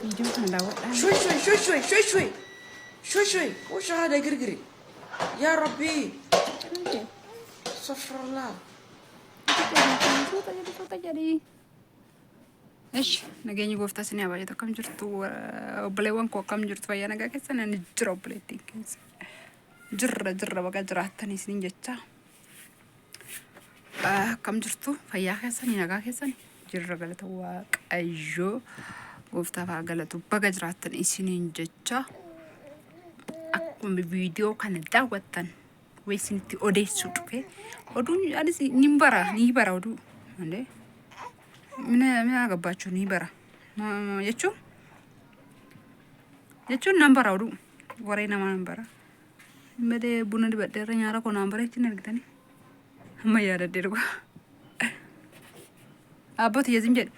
Viidiyoo kana daawwadhaa. شوي شوي شوي شوي شوي شوي شوي شوي وش هذا قرقري يا ربي استغفر الله. Suuta jedhi, suuta jedhi. Eshi, nageenyi gooftaa isin haa baay'atu. Akkam jirtu obboleewwan koo? Akkam jirtu? Fayyaa nagaa keessan? Ani jira, obboleettiin keessa jirra, jirra, baga jiraattanii isiniin jecha. Akkam jirtu? Fayyaa keessanii, nagaa keessanii? Jirra, galata Waaqayyoo, gooftaaf haa galatu. Baga jiraattan isiniin jecha. Akkuma viidiyoo kana daawwattan wayi isinitti odeessuu dhufe. Oduun anis ni bara, ni bara oduu malee mina mina gabbachuu ni bara jechuun nan bara oduu waree namaa nan bara malee buna dibadhee irra nyaara koo naan bareechin argitanii amma yaadadhee dhugaa. Abbootii yazim jedhe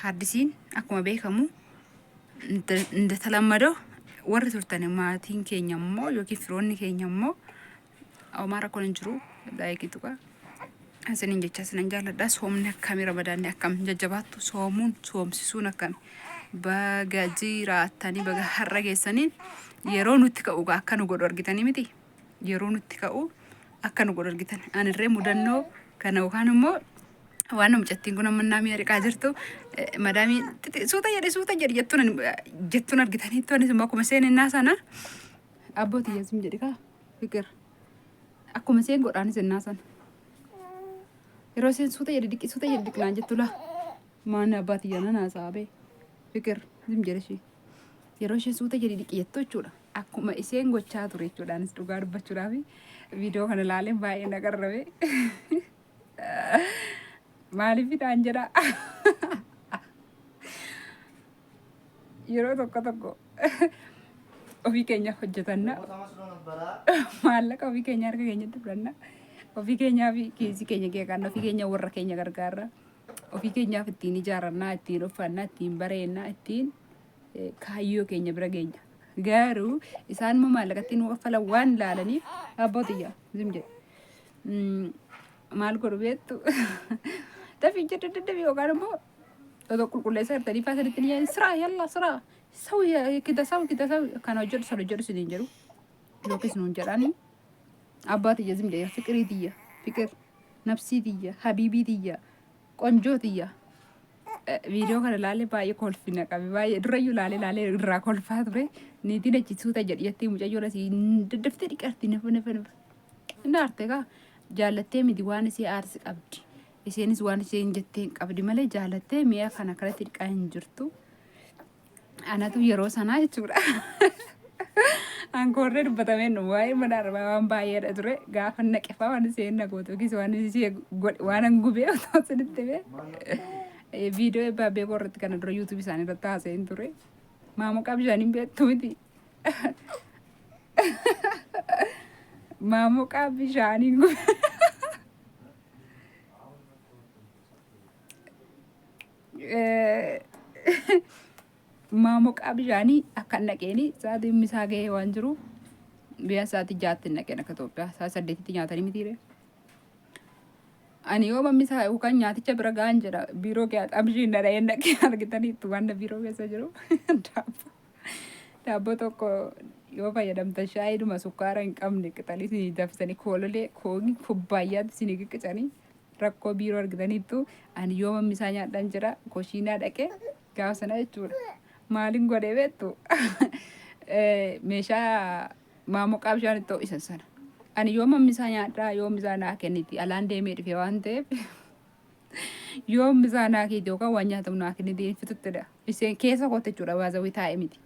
haaddisiin akkuma beekamu እንደተለመደው warri turtan maatiin keenya immoo yookiin firoonni keenya immoo homaa rakkoon hin jiru, like tuqa isiniin jecha isinan jaalladha. Soomni akkamii? Ramadaanni akkam jajjabaattu? Soomuun soomsisuun akkami? Baga jiraattanii, baga har'a geessanii. Yeroo nutti ka'u akka nu godhu argitanii miti? Yeroo nutti ka'u akka nu godhu argitan. Anirree mudannoo kana yookaan immoo waan mucattiin kun amma naamii ariqaa jirtu madaamii suuta jedhe, suuta jedhe jettuun argitaniittu. Anis immoo akkuma seen innaa sana abbootii yesuun jedhe kaa fikir akkuma seen godhaanis innaa sana yeroo seen suuta jedhe diqi, suuta jedhe diqi naan jettu laa maan abbaa tiyya nan haasa'aa fikir zim jedhe ishee yeroo isheen suuta jedhe diqi jettu jechuudha. Akkuma isheen gochaa ture jechuudha. Anis dhugaa dubbachuudhaaf viidiyoo kana ilaaleen baay'ee na qarrabe. Maaliif ta'an jedha, yeroo tokko tokko ofii keenya hojjetanna, maallaqa ofii keenya harka keenyatti fudhanna, ofii keenyaa fi kiisii keenya keeqanna, ofii keenya warra keenya gargaarra, ofii keenyaaf ittiin ijaarannaa, ittiin uffannaa, ittiin bareennaa, ittiin kaayyoo keenya bira geenya. Garuu isaan immoo maallaqatti nu kaffalan waan ilaalaniif abbootiyya zim jedhe. Maal godhu beektu? Dafii jedhe, daddabii yookaan immoo otoo qulqulleessaa jirtanii faa sanitti ni yaa'in siraa yallaa siraa sawi kita sawi kita sawi kana hojjedhu sana hojjedhu isiniin jedhu yookiis nuun jedhanii. Abbaa tiyya zim jedhe, fiqirii tiyya, fiqir nafsii tiyya, habiibii tiyya, qonjoo tiyya. Viidiyoo kana ilaalee baay'ee kolfina qabe. Baay'ee durayyuu ilaalee ilaalee irraa kolfaa ture. Niitiin achi suuta jedhi jettee mucayyoon asii daddaftee dhiqarti nafa nafa nafa. Inni aarte kaa jaallattee miti, waan isee aarsi qabdi. Isheenis waan isheen jettee hin qabdi malee jaalattee mi'a kana kanatti dhiqaa hin jirtu. Anatu yeroo sanaa jechuudha. Ankoorree dubbatameen waa'ee mana arbaa waan baay'eedha ture. Gaafa naqefaa waan isheen na goote yookiis waan ishee godhe waan an gubee otoo isinitti himee. Viidiyoo eebbaa beekoo irratti kana dura yuutuubii isaanii irratti haasa'een ture. Maamuqaa bishaaniin beektu miti? Maamuqaa bishaaniin gubee. Maamuqaa bishaanii akka hin naqeeni sa'aatiin misaa gahee waan jiru biyya sa'aatii 6tti hin naqeen akka Itoophiyaa sa'aatii 8tti nyaatanii mitiire. Ani yoo misaa yookaan nyaaticha bira gahan jedha biiroo kee abshiin na dhahee naqee argitaniittu waan biiroo keessa jiru. Daabboo daabboo tokko yoo fayyadamtan shaayiidhuma sukkaara hin qabne qixalii isinii danfisanii koololee koogii kubbaayyaatti isinii qiqicanii rakkoo biiroo argitaniittu. Ani yoo mammisaa nyaadhaan jira koshiinaa dhaqee gaafa sana jechuudha. Maalin godhee beektu? Meeshaa maamoqaa bishaan itti ho'isan sana. Ani yoo mammisaa nyaadhaa yoo misaa naa kenniti alaan deemee dhufe waan ta'eef yoo misaa naa kenniti yookaan waan nyaatamu naa kenniti fituttidha. Isheen keessa kootti jechuudha baazawii taa'e miti.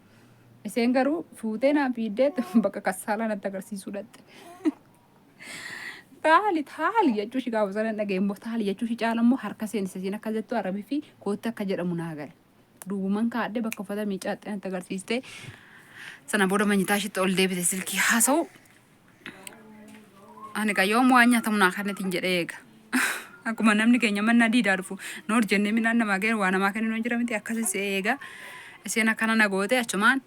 Isheen garuu fuutee naa fiiddee bakka kassaalaa natti agarsiisuu dhatte. Taali taali jechuu ishii gaafa sana dhaga'e immoo taali jechuu ishii caala immoo harka seensa isheen akka jettu arabii fi kootti akka jedhamu naa gale. Duubuman kaadhe bakka uffata miicaatte natti agarsiiste. Sana booda manyitaa ishiitti ol deebite silkii haasa'u. Ani egaa yoom waan nyaatamu naa kennitiin jedhee eega. Akkuma namni keenya mannaa diidaa dhufu noor jennee midhaan namaa kennu waa namaa kennu jira miti, akkasii si eega. Isheen akkana na goote achumaan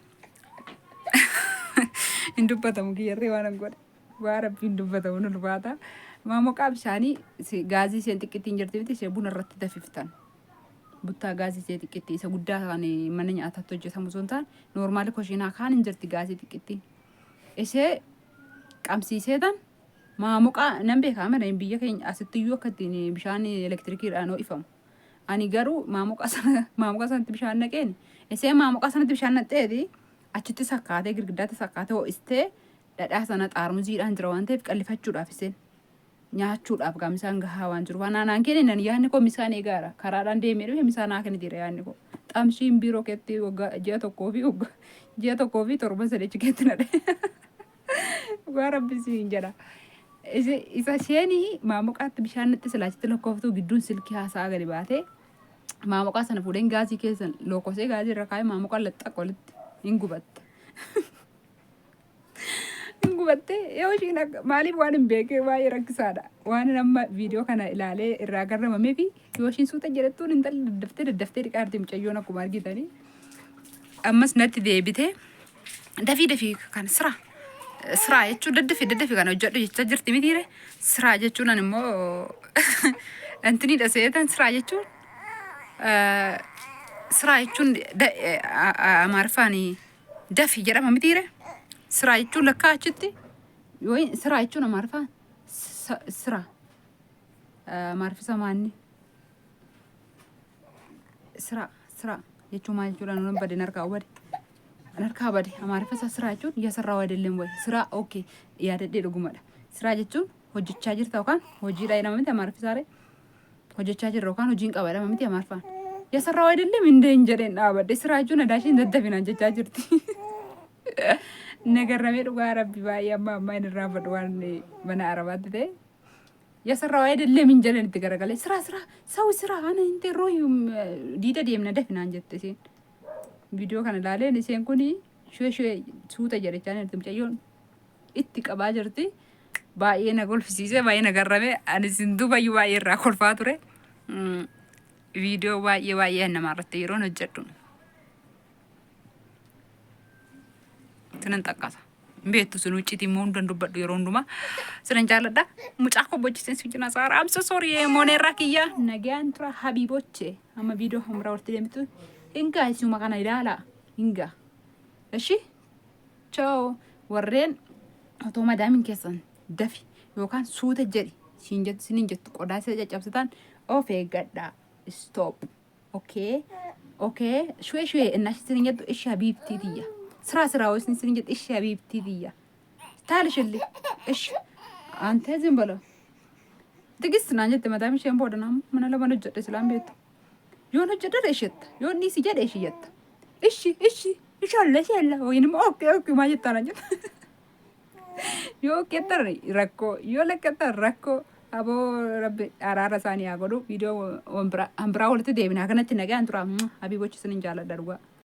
hin dubbatamu kiyyarree waan hin godhe. Waa rabbiin dubbatamu nu ulfaata. Maamoqaa bishaanii gaazii isheen xiqqittiin jirti miti ishee buna irratti dafiftan. Buttaa gaazii ishee xiqqittii isa guddaa kan mana nyaataatti hojjetamu osoo hin taane normal koshiinaa kaan hin jirti gaazii xiqqittiin. Ishee qabsiisee tan maamuqaa nan beekaa mana biyya keenya asitti iyyuu akka ittiin bishaan elektirikiidhaan ho'ifamu. Ani garuu maamuqa sana maamuqa sanatti bishaan naqeen ishee maamuqa sanatti bishaan naqxeeti achitti sakkaatee girgiddaatti sakkaatee ho'istee dhadhaa sana xaarmuziidhaan jira waan ta'eef qallifachuudhaaf isheen nyaachuudhaaf gaa misaan gahaa waan jiru. Anaa naan kennan yaadni koo misaan eegaara. Karaadhaan deemee dhufe misaan naa kenniteera yaadni koo. Xamshiin biiroo keetti waggaa ji'a tokkoo fi waggaa ji'a tokkoo fi torban sadii achi keetti nadhe. Dhugaa rabbi siin jedha. Isa isheenii maamuqaatti bishaan natti silaachitti lakkooftuu gidduun silkii haasa'aa gadi baatee maamuqaa sana fuudheen gaazii keessan lookosee gaazii irra kaa'ee maamuqaa laxxaq walitti hin gubatte. Hin gubatte yoo ishiin akka maaliif waan hin beekee baay'ee rakkisaadha. Waan amma viidiyoo kana ilaalee irraa garramamee fi yoo ishiin suuta jedhattuun intalli daddaftee daddaftee dhiqaa jirti mucayyoon akkuma argitanii. Ammas natti deebitee dafii dafii kan sira siraa jechuun daddafii daddafii kana hojjedhu jechaa jirti mitiire siraa jechuun ani immoo intiniidha seetan siraa jechuun siraa jechuun amaariffaan dafi jedhama mitiire siraa jechuun lakkaa achitti yoo siraa jechuun amaariffaan sira amaariffisa maanni Siraa siraa jechuun maal jechuudha? Nuun bade narkaa bade. Narkaa bade amaariffa isaa siraa jechuun yasarraa wadelleen wayi siraa okay yaadadhee dhugumadha. Siraa jechuun hojjechaa jirta yookaan hojiidha jedhama miti amaariffi isaaree hojjechaa jirra yookaan hojiin qaba jedhama miti amaariffaan. Yasarraa wadellee mindeen jedheen dhaabadhe siraa jechuun adaashiin daddafinaan jechaa jirti. Nagarramee dhugaa rabbi baay'ee amma ammaa hin irraanfadhu waan mana arabaatti ta'e. Yasarraa አይደለም hin itti garagalee siraa siraa sawu siraa ana hin terroo diida deemna dafinaan jette isheen. Viidiyoo kana ilaaleen isheen kun shu'ee shu'ee suuta jedhechaa jirti mucayyoon itti qabaa jirti. Baay'ee na kolfisiise baay'ee na garrame ani isin duubayyuu baay'ee irraa kolfaa ture. Viidiyoo baay'ee baay'ee namaa irratti yeroon hojjedhu. Sinan xaqqasa. Hin beektu sun huccitii immoo hundan dubbadhu yeroo hundumaa. Sinan jaalladha. Mucaa koo bochiseen si wajjin haasa'aara. I'm so sorry mooneerraa kiyya. Nagaan tura habiiboche. Amma viidiyoo hamraa walitti deemtu. Hingaa isuma kana ilaalaa. Hingaa. Ishi. Chao. Warreen otoo madaamiin keessan dafi yookaan suuta jedhi siin jettu sinin jettu qodaa isa caccabsitan of eeggadhaa. Stop. Okay okay shuwe shuwe እናሽ ስንኝ jettu እሺ ሀቢብቲ ትያ ስራ ስራ ወስኒ ስንኝ jettu እሺ ሀቢብቲ ትያ ታልሽልኝ እሺ አንተ ዝም በለው ትግስት naan jette mataa isheen booda naamu mana lama hojjedhe silaan beektu yoon hojjedhe ishetta yoon dhiisi jedhe ishi jetta ishi ishi ishalla ishalla ወይንም okay okay maa jettaa naan jette yoo kettan rakkoo yoo lakkattan rakkoo aboo rabbi araara isaanii haa godhu viidiyoo hanbiraa walitti deebinaa kanatti nagaan tura habiibochi isinin jaaladha dhugaa.